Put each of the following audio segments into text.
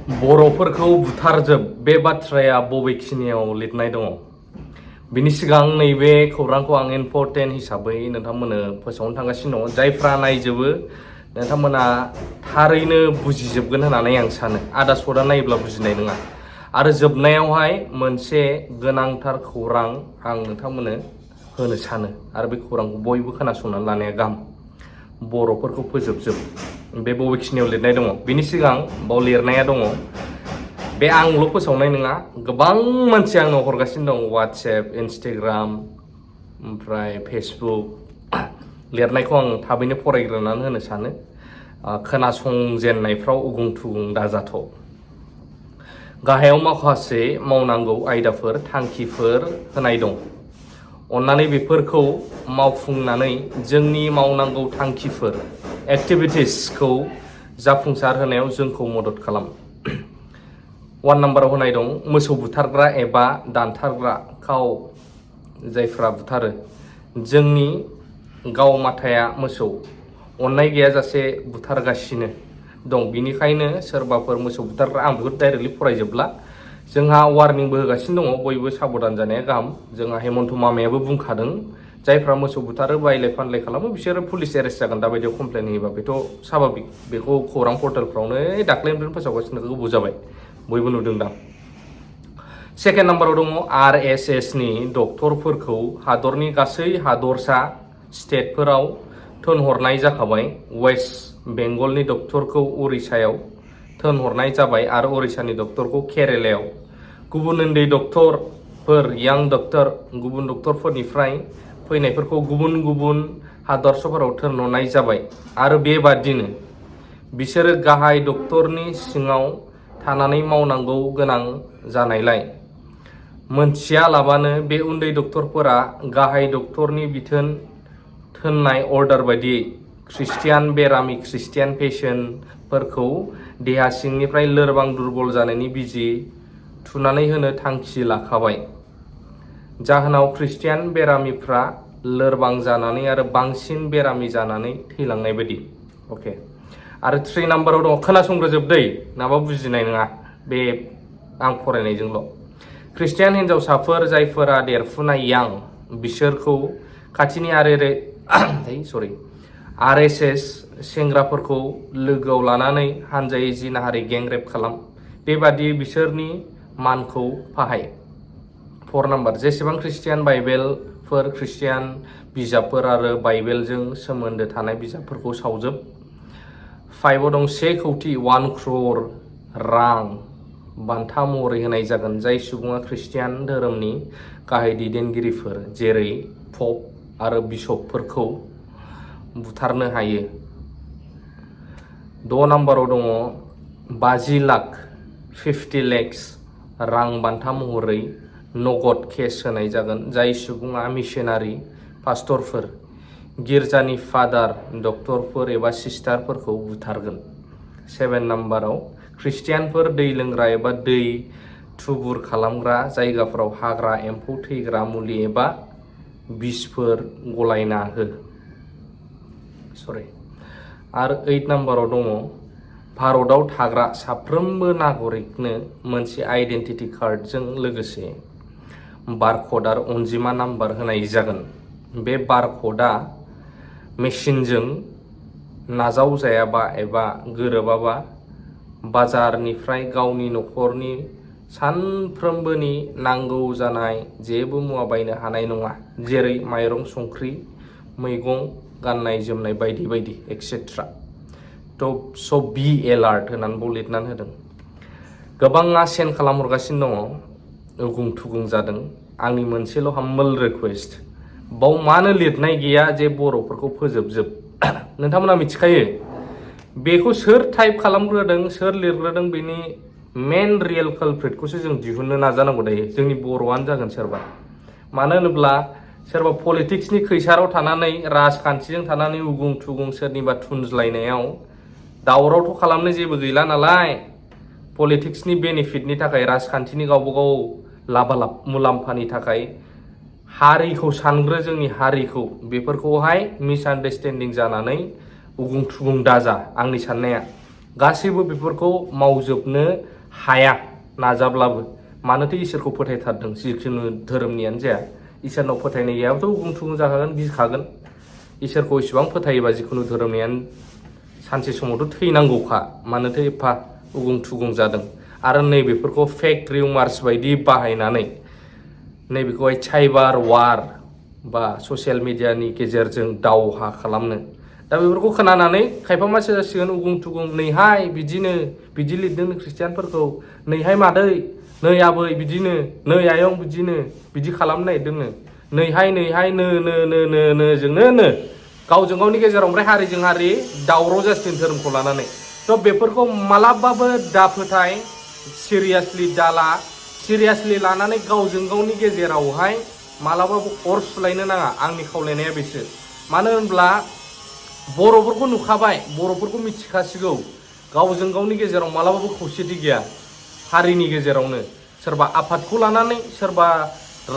बर'फोरखौ बुथारजोब बे बाथ्राया बबेखिनियाव लिरनाय दङ बिनि सिगां नैबे खौरांखौ आं इम्पर्टेन्ट हिसाबै नोंथांमोननो फोसावनो थांगासिनो दङ जायफ्रा नायजोबो नोंथांमोना थारैनो बुजिजोबगोन होननानै आं सानो आदा सदा नायोब्ला बुजिनाय नङा आरो जोबनायावहाय मोनसे गोनांथार खौरां आं नोंथांमोननो होनो सानो आरो बे खौरांखौ बयबो खोनासंनानै लानाया गाहाम बर'फोरखौ फोजोबजोब बे बबेखिनियाव लिरनाय दङ बिनि सिगां बाव लिरनाया दङ बे आंल' फोसावनाय नङा गोबां मानसि आंनाव हरगासिनो दं वाट्सएप इन्स्टाग्राम ओमफ्राय फेसबुक लिरनायखौ आं थाबैनो फरायग्रोनानै होनो सानो खोनासंजेननायफ्राव उगुं थुगुं दाजाथ' गाहायाव माखासे मावनांगौ आयदाफोर थांखिफोर होनाय दं अन्नानै बेफोरखौ मावफुंनानै जोंनि मावनांगौ थांखिफोर एक्टिभिटिसखौ जाफुंसार होनायाव जोंखौ मदद खालाम 1 नाम्बाराव होनाय दं मोसौ बुथारग्रा एबा दानथारग्रा खाव जायफ्रा बुथारो जोंनि गाव माथाया मोसौ अन्नाय गैयाजासे बुथारगासिनो दं बिनिखायनो सोरबाफोर मोसौ बुथारग्रा आं बेखौ डाइरेक्टलि फरायजोबला जोंहा वार्निंबो होगासिनो दङ बयबो साबधान जानाया गाहाम जोंहा हेमन्त मामायाबो बुंखादों जायफ्रा मोसौ बुथारो बायलाय फानलाय खालामो बिसोरो पुलिस एरेस्ट जागोन दाबायदियाव कमप्लेन होयोबा बेथ' साभाबिक बेखौ खौरां पर्टेलफ्रावनो दाख्लैनिफ्रायनो फोसावगासिनो गोबाव जाबाय बयबो नुदों दा सेकेन्ड नाम्बाराव दङ RSS नि डक्टरफोरखौ हादरनि गासै हादरसा स्टेटफोराव थिनहरनाय जाखाबाय वेस्ट बेंगलनि डक्टरखौ उरिष्यायाव थिनहरनाय जाबाय आरो उरिष्यानि डक्टरखौ केरेलायाव गुबुन उन्दै डक्टरफोर यां डक्टर गुबुन डक्टरफोरनिफ्राय फैनायफोरखौ गुबुन गुबुन हादरसाफोराव थिनहरनाय जाबाय आरो बेबादिनो बिसोरो गाहाय डक्टरनि सिङाव थानानै मावनांगौ गोनां जानायलाय मोनथियालाबानो बे उन्दै डक्टरफोरा गाहाय डक्टरनि बिथोन थोननाय अर्डार बायदियै ख्रिस्टियान बेरामि ख्रिस्टियान पेशेन्टफोरखौ देहा सिंनिफ्राय लोरबां दुरबल जानायनि बिजि थुनानै होनो थांखि लाखाबाय जाहोनाव ख्रिस्टियान बेरामिफ्रा लोरबां जानानै आरो बांसिन बेरामि जानानै थैलांनाय बायदि अके आरो 3 नाम्बाराव दङ खोनासंग्रोजोब दै नाबा बुजिनाय नङा बे आं फरायनायजोंल' ख्रिस्टियान हिन्जावसाफोर जायफोरा देरफुनाय यां बिसोरखौ खाथिनि RSS सेंग्राफोरखौ लोगोआव लानानै हानजायै जिनाहारि गेंरेप खालाम बेबादि बिसोरनि मानखौ फाहाय 4 नाम्बार जेसेबां ख्रिस्टियान बाइबेलफोर ख्रिस्टियान बिजाबफोर आरो बाइबेलजों सोमोन्दो थानाय बिजाबफोरखौ सावजोब 5 आव दं 1 कौटि 1 क्रर रां बान्था महरै होनाय जागोन जाय सुबुङा ख्रिस्टियान धोरोमनि गाहाय दैदेनगिरिफोर जेरै पप आरो बिशपफोरखौ बुथारनो हायो 6 नाम्बाराव दङ 50 लाख 50 lakhs रां बान्था महरै नगद केस होनाय जागोन जाय सुबुङा मिशनारि पास्टरफोर गिर्जानि फादार डक्टरफोर एबा सिस्टारफोरखौ बुथारगोन 7 नाम्बाराव ख्रिस्टियानफोर दै लोंग्रा एबा दै थुबुर खालामग्रा जायगाफोराव हाग्रा एम्फौ थैग्रा मुलि एबा बिसफोर गलायना हो आरो 8 नाम्बाराव दङ भारताव थाग्रा साफ्रोमबो नागरिकनो मोनसे आइडेन्टिटि कार्डजों लोगोसे बारक'ड आरो अनजिमा नाम्बार होनाय जागोन बे बारक'डआ मेसिनजों नाजावजायाबा एबा गोरोबाबा बाजारनिफ्राय गावनि न'खरनि सानफ्रोमबोनि नांगौ जानाय जेबो मुवा बायनो हानाय नङा जेरै माइरं संख्रि मैगं गाननाय जोमनाय बायदि बायदि एक्सेट्रा स' बि एलार्ट होननानै लिरनानै होदों गोबाङा सेन्ड खालामहरगासिनो दङ उगुं थुगुं जादों आंनि मोनसेल' हाम्बल रिकुवेस्ट बाव मानो लिरनाय गैया जे बर'फोरखौ फोजोबजोब नोंथांमोना मिथिखायो बेखौ सोर टाइप खालामग्रोदों सोर लिरग्रोदों बेनि मेन रियेल कालप्रिटखौसो जों दिहुननो नाजानांगौ दायो जोंनि बर'आनो जागोन सोरबा मानो होनोब्ला सोरबा पलिटिक्सनि खैसाराव थानानै राजखान्थिजों थानानै उगुं थुगुं सोरनिबा थुनज्लायनायाव दावरावथ' खालामनो जेबो गैला नालाय पलिटिक्सनि बेनिफिटनि थाखाय राजखान्थिनि गावबागाव लाबालाब मुलाम्फानि थाखाय हारिखौ सानग्रो जोंनि हारिखौ बेफोरखौहाय मिसआन्डारस्टेन्डिं जानानै उगुं थुगुं दाजा आंनि साननाया गासैबो बेफोरखौ मावजोबनो हाया नाजाब्लाबो मानोथो इसोरखौ फोथायथारदों जिखुनु धोरोमनियानो जाया इसोरनाव फोथायनाय गैयाबाथ' उगुं थुगुं जाखागोन गिखागोन इसोरखौ इसेबां फोथायोबा जिखुनु धोरोमनियानो सानसे समावथ' थैनांगौखा मानोथो एफा उगुं थुगुं जादों आरो नैबेफोरखौ फेक रिउमार्स बायदि बाहायनानै नैबेखौहाय साइबार वार बा ससियेल मिडियानि गेजेरजों दावहा खालामनो दा बेफोरखौ खोनानानै खायफा मानसि जासिगोन उगुं थुगुं नैहाय बिदिनो बिदि लिरदों ख्रिस्टियानफोरखौ नैहाय मादै नै आबै बिदिनो नै आयं बिदिनो बिदि खालामनो नागिरदोंनो नैहाय नो जोंनो गावजों गावनि गेजेराव ओमफ्राय हारिजों हारि दावराव जासिगोन धोरोमखौ लानानै थ' बेफोरखौ मालाबाबो दा फोथाय सिरियासलि दाला सिरियासलि लानानै गावजों गावनि गेजेरावहाय मालाबाबो अर सुलायनो नाङा आंनि खावलायनाया बेसो मानो होनब्ला बर'फोरखौ नुखाबाय बर'फोरखौ मिथिखासिगौ गावजों गावनि गेजेराव मालाबाबो खौसेथि गैया हारिनि गेजेरावनो सोरबा आफादखौ लानानै सोरबा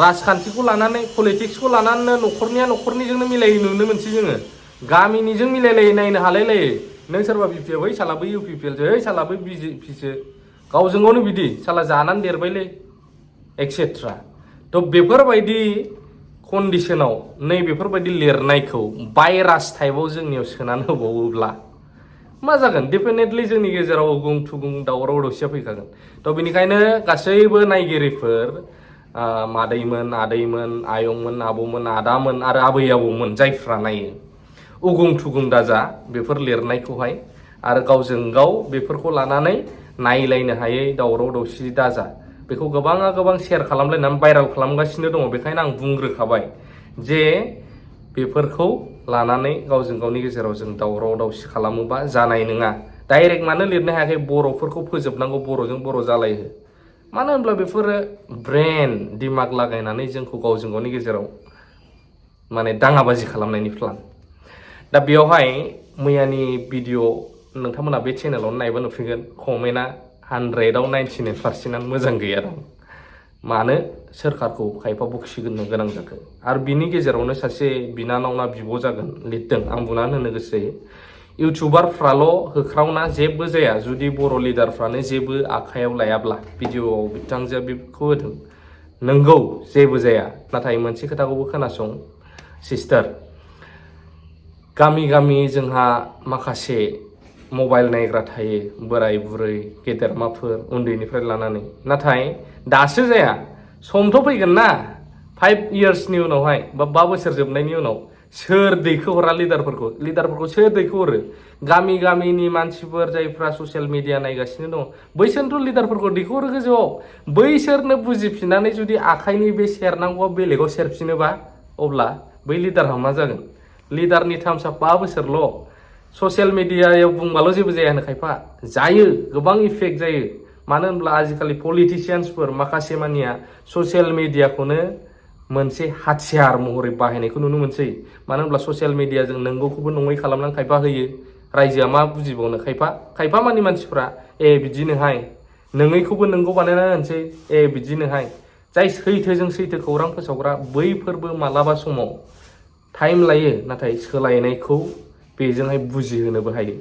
राजखान्थिखौ लानानै पलिटिक्सखौ लानानै न'खरनिया न'खरनिजोंनो मिलायै नुनो मोनसै जोङो गामिनिजों मिलायलायै नायनो हालायलायै नों सोरबा बिपिएफ है साला बै इउपिपिएलसो है साला बै बिजेपिसो गावजों गावनो बिदि साला जानानै देरबायलै एक्सेट्रा थ' बेफोरबायदि कन्डिसनाव नैबेफोरबायदि लिरनायखौ भाइरास टाइपआव जोंनियाव सोनानै होबावोब्ला मा जागोन डेफिनेटलि जोंनि गेजेराव उगुं थुगुं दावराव दावसिया फैखागोन थ' बेनिखायनो गासैबो नायगिरिफोर मादैमोन आदैमोन आयंमोन आबौमोन आदामोन आरो आबै आबौमोन जायफ्रा नायो उगुं थुगुं दाजा बेफोर लिरनायखौहाय आरो गावजों गाव बेफोरखौ लानानै नायलायनो हायै दावराव दावसि दाजा बेखौ गोबाङा गोबां शेयार खालामलायनानै भाइराल खालामगासिनो दङ बेखायनो आं बुंग्रोखाबाय जे बेफोरखौ लानानै गावजों गावनि गेजेराव जों दावराव दावसि खालामोबा जानाय नङा डाइरेक्ट मानो लिरनो हायाखै बर'फोरखौ फोजोबनांगौ बर'जों बर' जालायहो मानो होनब्ला बेफोरो ब्रेन दिमाग लागायनानै जोंखौ गावजों गावनि गेजेराव माने दाङाबाजि खालामनायनि प्लान दा बेयावहाय मैयानि भिडिअ नोंथांमोना बे चेनेलावनो नायबा नुफिनगोन कमेन्टआ 100आव 99% मोजां गैया दं मानो सोरखारखौ खायफा बखिगोननो गोनां जाखो आरो बिनि गेजेरावनो सासे बिनानावना बिब' जागोन लिरदों आं बुंनानै होनो गोसो जायो इउटुबारफ्राल' होख्रावना जेबो जाया जुदि बर' लिडारफ्रानो जेबो आखायाव लायाब्ला भिडिअआव बिथांजोआ बेखौ होदों नंगौ जेबो जाया नाथाय मोनसे खोथाखौबो खोनासं सिस्टार गामि गामि जोंहा माखासे मबाइल नायग्रा थायो बोराय बुरै गेदेरमाफोर उन्दैनिफ्राय लानानै नाथाय दासो जाया समथ' फैगोन ना 5 इयार्सनि उनावहाय बा 5 बोसोर जोबनायनि उनाव सोर दैखोहरा लिडारफोरखौ सोर दैखोहरो गामि गामिनि मानसिफोर जायफ्रा ससियेल मिडिया नायगासिनो दङ बैसोरनोथ' लिडारफोरखौ दैखोहरो गोजौआव बैसोरनो बुजिफिननानै जुदि आखाइनि बे सेरनांगौआ बेलेगाव सेरफिनोबा अब्ला बै लिडारहा मा जागोन लिडारनि टार्मसा 5 बोसोरल' ससियेल मिडियायाव बुंबाल' जेबो जाया होनो खायफा जायो गोबां इफेक्ट जायो मानो होनब्ला आजिखालि पलिटिशियान्सफोर माखासे मानिया ससियेल मिडियाखौनो मोनसे हाथियार महरै बाहायनायखौ नुनो मोनसै मानो होनब्ला ससियेल मिडियाजों नंगौखौबो नङै खालामनानै खायफा होयो रायजोआ मा बुजिबावनो खायफा मानि मानसिफ्रा बिदिनोहाय नङैखौबो नंगौ बानायना होनसै बिदिनोहाय जाय सैथोजों सैथो खौरां फोसावग्रा बैफोरबो मालाबा समाव टाइम लायो नाथाय सोलायनायखौ बेजोंहाय बुजिहोनोबो हायो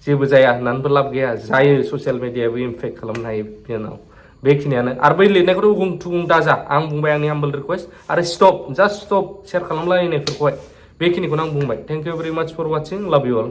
जेबो जाया होननानैबो लाब गैया जायो ससियेल मिडियाबो इमपेक्ट खालामनो हायो बेनाव बेखिनियानो आरो बै लिरनायखौथ' उगुं थुगुं दाजा आं बुंबाय आंनि हाम्बल रिक्वेस्ट आरो स्टप शेयार खालामलायनायफोरखौहाय बेखिनिखौनो आं बुंबाय थेंक इउ भेरि माच फर वाचिं लाभ इउ अल